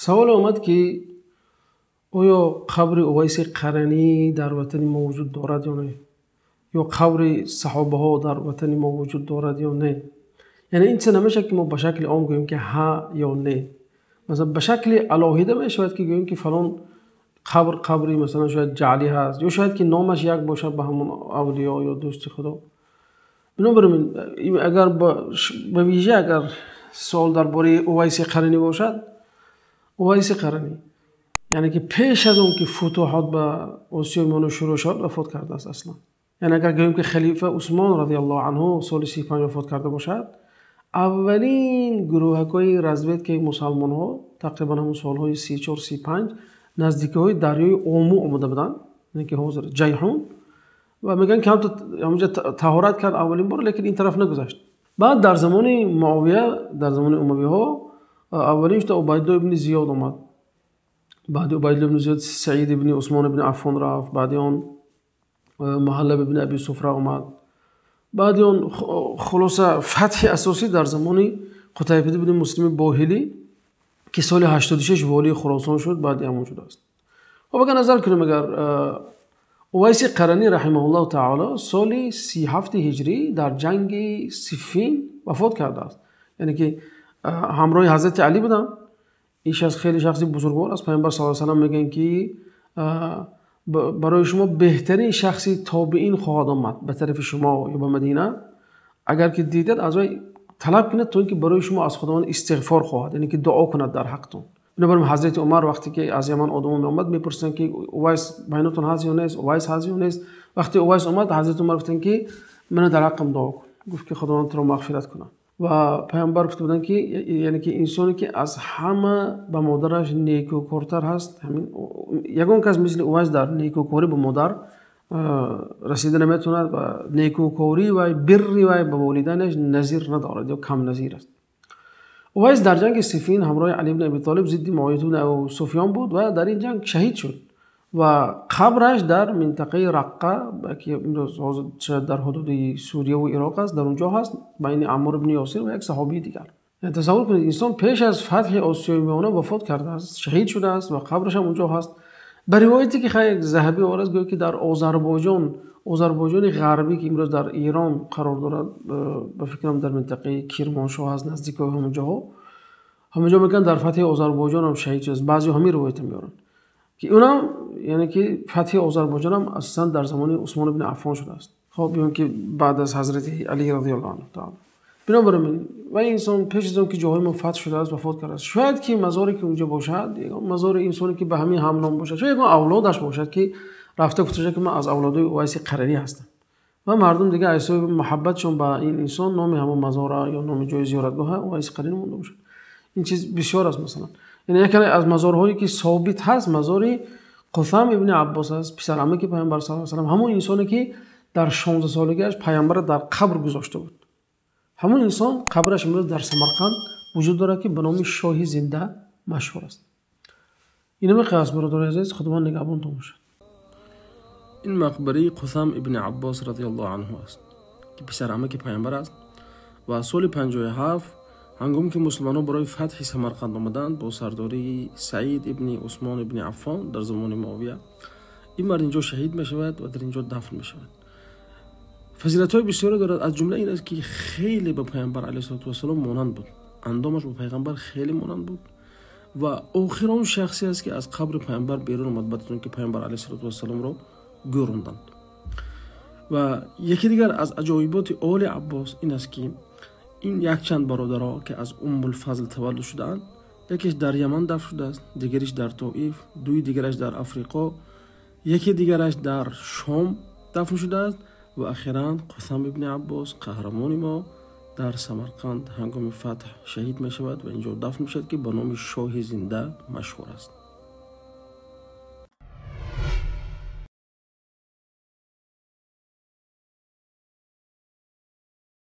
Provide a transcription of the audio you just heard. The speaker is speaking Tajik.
Саволе омад, ки оё қабри Увайси Қаранӣ дар ватани мо вуҷуд дорад ё не, ё қабри саҳобаҳо дар ватани мо вуҷуд дорад ё не. Яъне ин чиз намешавад, ки мо ба шакли ом гӯем, ки ҳа ё не. Масалан, ба шакли алоҳида мешавад, ки гӯем, ки фалон қабр қабри, масалан, шояд ҷаълӣ ҳаст ё шояд ки номаш як бошад ба ҳамон авлиё ё дӯсти Худо. Бинобар ин, агар ба вижа агар суол дар бораи Увайси Қаранӣ бошад, Увайси Қаранӣ, яъне ки пеш аз он ки футуҳот ба Осиёи Миёна шурӯъ шавад, вафот кардааст аслан. Яъне агар гӯем, ки халифа Усмон радиаллоҳу анҳу соли 35 вафот карда бошад, аввалин гурӯҳакҳои разведкаи мусалмонҳо тақрибан ҳамон солҳои 34, 35 наздикиҳои дарёи Ому омада буданд, яъне ки ҳозир Ҷайҳун, ва мегӯянд, ки ҳамонҷа таҳорат кард аввалин бор, лекин ин тараф нагузашт. Баъд дар замони Муовия, дар замони умавиҳо, аввалин шуда Убайдулло ибни Зиёд омад. Баъди Убайдулло ибни Зиёд Саид ибни Усмон ибни Аффон рафт, баъди он Муҳаллаб ибни Аби Суфра омад, баъди он, хулоса, фатҳи асосӣ дар замони Қутайба ибни Муслими Боҳилӣ, ки соли 86 волии Хуросон шуд, баъди ҳамон шудааст. Хоб, агар назар кунем, агар Увайси Қаранӣ раҳимаҳуллоҳу таоло соли 37 ҳиҷрӣ дар ҷанги Сиффин вафот кардааст, яъне ки ҳамроҳи ҳазрати Алӣ буданд. Ин шахс хеле шахси бузургвор аст. Пайғамбар саллаллоҳу алайҳи васаллам мегӯянд, ки барои шумо беҳтарин шахси тобеин хоҳад омад ба тарафи шумо ё ба Мадина, агар ки дидад, аз вай талаб кунад, то ин ки барои шумо аз Худованд истиғфор хоҳад, яъне ки дуо кунад дар ҳақтон. Бинобар ин ҳазрати Умар вақте ки аз Яман одамон меомад, мепурсиданд, ки Увайс байнатон ҳаст ё нест, Увайс ҳаст ё нест. Вақте Увайс омад, ҳазрати Умар гуфтанд, ки мана дар ҳаққам дуо кун. Гуфт, ки Худованд туро мағфират кунад. Ва пайғамбар гуфта буданд, ки яъне ки инсоне ки аз ҳама ба модараш некӯкортар ҳаст, ҳамин ягон кас мисли Увайс дар некӯкорӣ ба модар расида наметавонад ва некӯкорӣ вай, бирри вай ба волидайнаш назир надорад ё камназир аст. Увайс дар ҷанги Сифин ҳамроҳи Али ибни Аби Толиб зидди Муовия ибни Абу Суфён буд ва дар ин ҷанг шаҳид шуд ва қабраш дар минтақаи Раққа, ки имрӯз ҳозир шояд дар ҳудуди Сурияву Ироқ аст, дар он ҷо ҳаст, байни Аммор ибни Ёсир ва як саҳобии дигар. Яъне тасаввур кунед, инсон пеш аз фатҳи Осиёи Миёна вафот кардааст, шаҳид шудааст ва қабраш ҳам он ҷо ҳаст. Ба ривояте ки хай Заҳабӣ овардааст, гӯяд, ки дар Озарбойҷон, Озарбойҷони ғарбӣ, ки имрӯз дар Эрон қарор дорад, ба фикрам, дар минтақаи Кирмоншоҳ аст, наздикои ҳамон ҷоҳо, ҳамон ҷо мегӯянд, дар фатҳи Озарбойҷон ҳам шаҳид шудааст. Баъзеҳо ҳамин ривоятро меоранд, ки унам, яъне ки фатҳи Озарбойҷон ҳам асосан дар замони Усмон ибни Аффон шудааст, хоб, ё ки баъд аз ҳазрати Алӣ радиаллоҳу анҳу таала. Бинобар ин ва инсон пеш аз он ки ҷоҳои мо фатҳ шудааст, вафот кардааст. Шояд ки мазоре ки унҷо бошад, ягон мазори инсоне ки ба ҳамин ҳамном бошад, шояд ягон авлодаш бошад, ки рафта гуфта бошад, ки ман аз авлодои Увайси Қаранӣ ҳастам, ва мардум дигар аз ҳисоби муҳаббатшон ба ин инсон номи ҳамон мазора ё номи ҷои зиёратгоҳа Увайси Қаранӣ монда бошад. Ин чиз бисёр аст. Масалан, яъне яке аз мазорҳое ки собит ҳаст, мазори Қусам ибни Аббос аст, писарамаки пайғамбар саллаллоҳу алайҳи васаллам, ҳамон инсоне ки дар 16 солагиаш пайғамбарро дар қабр гузошта буд. Ҳамон инсон қабраш имрӯз дар Самарқанд вуҷуд дорад, ки ба номи Шоҳи Зинда машҳур аст. Инаме қиёс, бародари азиз, Худованд нигаҳбонтон бошад. Ин мақбараи Қусам ибни Аббос радиаллоҳу анҳу аст, ки писарамаки пайғамбар аст ва соли 57, ҳангоме ки мусулмонон барои фатҳи Самарқанд омаданд бо сардории Саид ибни Усмон ибни Аффон дар замони Муовия, ин мард инҷо шаҳид мешавад ва дар инҷо дафн мешавад. Фазилатҳои бисёре дорад, аз ҷумла ин аст, ки хеле ба пайғамбар алайҳиссалоту вассалом монанд буд, андомаш ба пайғамбар хеле монанд буд ва охир он шахсе аст, ки аз қабри пайғамбар берун омад баъд аз он ки пайғамбар алайҳиссалоту вассаломро гӯронданд. Ва яке дигар аз аҷоиботи Оли Аббос ин аст, ки ин якчанд бародаро, ки аз Уммулфазл таваллуд шудаанд, якеш дар Яман дафн шудааст, дигариш дар Тоиф, дуи дигараш дар Африқо, яке дигараш дар Шом дафн шудааст ва ахиран Қусам ибни Аббос, қаҳрамони мо, дар Самарқанд ҳангоми фатҳ шаҳид мешавад ва инҷо дафн мешавад, ки ба номи Шоҳи Зинда машҳур аст.